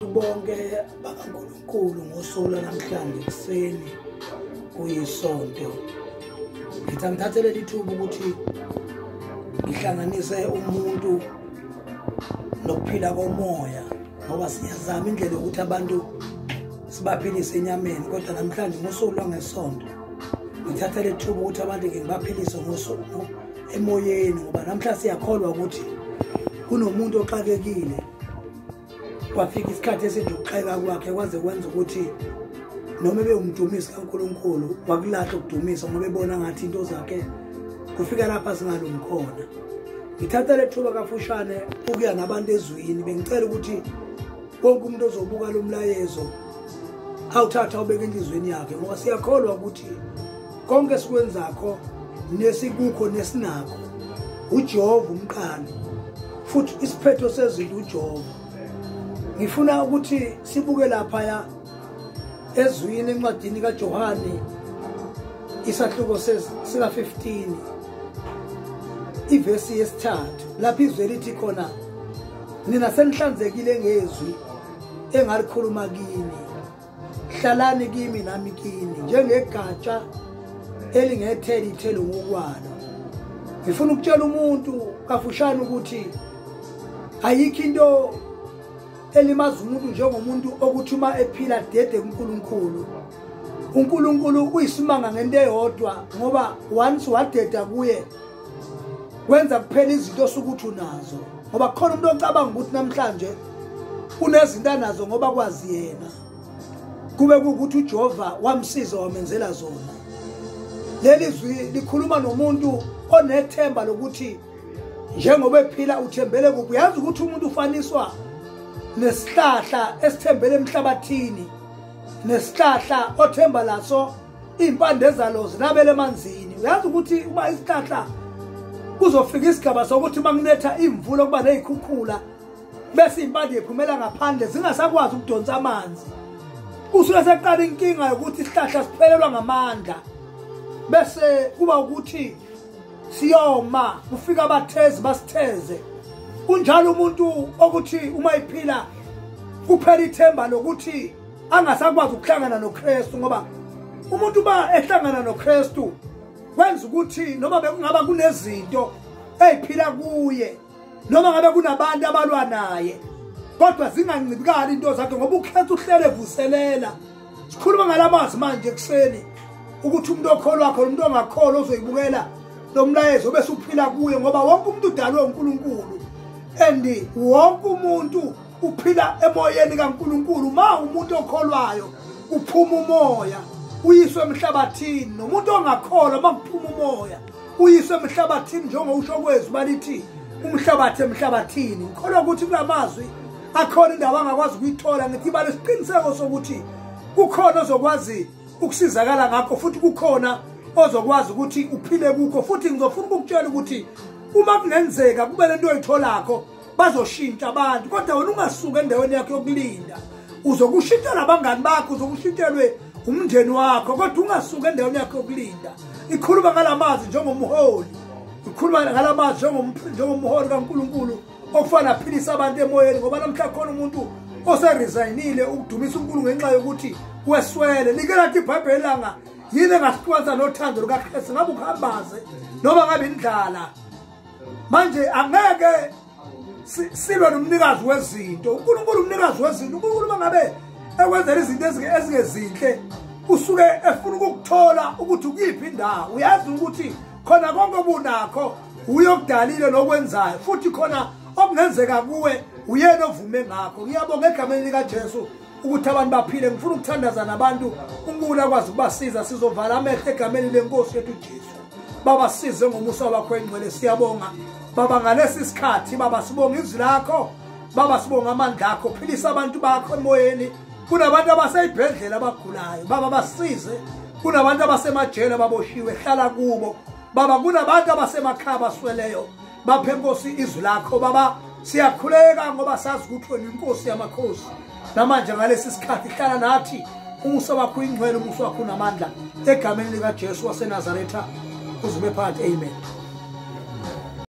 Bonke bakaNkulunkulu ngosuku namhlanje ekuseni kuyisonto, ngithi angithathe leli thuba ukuthi ngihlanganise umuntu nokuphila komoya, ngoba siyazama indlela yokuthi abantu sibaphilise enyameni, kodwa namhlanje ngosuku lwangesonto ngithatha leli thuba ukuthi abantu ngibaphilise ngosuku emoyeni, ngoba namhlanje siyakholwa ukuthi kunomuntu oxakekile. Kwafika isikhathi esinje ukuxheka kwakhe kwaze kwenza ukuthi noma ebewumdumisi kaNkulunkulu wakulahla ukudumisa, ngoba ebona ngathi into zakhe kufika lapha singalungi khona. Ngithatha le thuba kafushane ukuya nabantu ezwini, bengicela ukuthi wonke umuntu ozobuka lo mlayezo awuthatha ubeke enhliziyweni yakhe, ngoba siyakholwa ukuthi konke esikwenzakho nesikukho nesinakho uJehova umqali, futhi isiphetho sezinto uJehova. Ngifuna ukuthi sibuke laphaya ezwini encwadini kaJohane isahluko sika 15 ivesi yesithathu, lapho izwi lithi khona, nina senihlanzekile ngezwi engalikhuluma kini, hlalani kimi nami kini, njengegatsha elingetheli ithelo ngokwalo. Ngifuna ukutshela umuntu kafushane ukuthi ayikho into elimaza umuntu njengomuntu okuthi uma ephila dede kuNkulunkulu. uNkulunkulu uyisimanga ngento eyodwa, ngoba once wadeda kuye wenza kuphela izinto osukuthi unazo, ngoba khona umuntu ocabanga ukuthi namhlanje unezinto anazo ngoba kwazi yena, kube kuwukuthi uJehova wamsiza wamenzela zona. Leli zwi likhuluma nomuntu onethemba lokuthi njengoba ephila uthembele kuphi. Uyazi ukuthi umuntu ufaniswa nesihlahla esithembele emhlabathini, nesihlahla othemba laso impande zalo zinabele emanzini. Uyazi ukuthi uma isihlahla kuzofika isigaba sokuthi makunetha imvula kuba nezikhukhula, bese impande iphumela ngaphandle zingasakwazi ukudonsa amanzi, kusuke seqala inkinga yokuthi isihlahla siphelelwa ngamandla, bese kuba ukuthi siyoma, kufika abathezi basitheze. Kunjalo umuntu okuthi uma iphila kuphela ithemba lokuthi angasakwazi ukuhlangana noKristu, ngoba umuntu uma ehlangana noKristu kwenza ukuthi noma bekungaba kunezinto eziphila kuye, noma ngabe kunabantu abalwa naye, kodwa zingancibikali into zakhe, ngoba uKristu uhlele evuselela. Sikhuluma ngalamazwi manje ekuseni ukuthi umuntu okholwa khona, umuntu ongakholwa ozoyibukela lo mlayezo bese uphila kuye, ngoba wonke umuntu udalwe uNkulunkulu and wonke umuntu uphila emoyeni kaNkulunkulu. Ma umuntu okholwayo uphuma umoya uyiswe emhlabathini, nomuntu ongakholwa makuphuma umoya uyiswe emhlabathini, njengokusho kwezwi balithi umhlabathi emhlabathini. Ngikholwa ukuthi kulamazwi akhona indawo angakwazi ukuyithola, ngithi iba nesiqiniseko sokuthi kukhona ozokwazi ukusizakala ngakho, futhi kukhona ozokwazi ukuthi uphile kukho. Futhi ngizofuna ukukutshela ukuthi uma kungenzeka kube lento oyitholakho bazoshintsha abantu, kodwa wena ungasuka endaweni yakho yokulinda, uzokushintshela abangani bakho, uzokushintshelwe umndeni wakho, kodwa ungasuka endaweni yakho yokulinda. Ikhuluma ngalamazwi njengomholi, ikhuluma ngalamazwi njengomholi kaNkulunkulu okufana aphilise abantu emoyeni, ngoba namhla khona umuntu oseresignile ukudumisa uNkulunkulu ngenxa yokuthi weswele. Like lathi iBhayibheli langa yini engasixwaza nothando lukaKristu, ngabe ukuhambaze noma ngabe indlala. Manje angeke silwe nomnikazi wezinto. uNkulunkulu umnikazi wezinto. uNkulunkulu mangabe ekwenzela izinto ezingezinhle usuke efuna ukukuthola ukuthi ukuyiphi indawo. Uyazi ukuthi khona konke obunakho uyokudalile nokwenzayo, futhi khona okungenzeka kuwe uyena ovume ngakho. Ngiyabonga egameni likaJesu ukuthi abantu baphile. Ngifuna ukuthandaza nabantu uNkulunkulu akwazi ukubasiza. Sizovala amehlo egameni lenkosi yethu uJesu. Baba, size ngomusa wakho engcwele. Siyabonga Baba ngalesi sikhathi. Baba, sibonga izwi lakho. Baba, sibonga amandla akho. Philisa abantu bakho emoyeni. Kunabantu abaseyibhedlela abagulayo, Baba basize. Kunabantu abasemajele ababoshiwe, hlala kubo Baba. Kunabantu abasemakhaya abasweleyo, baphe Nkosi izwi lakho. Baba, siyakhuleka ngoba sazi ukuthi wena inkosi yamakhosi. Namanje ngalesi sikhathi hlala nathi, umusa wakho ingcwele, umusa wakho unamandla, egameni likaJesu waseNazaretha uzube phakathi. Amen.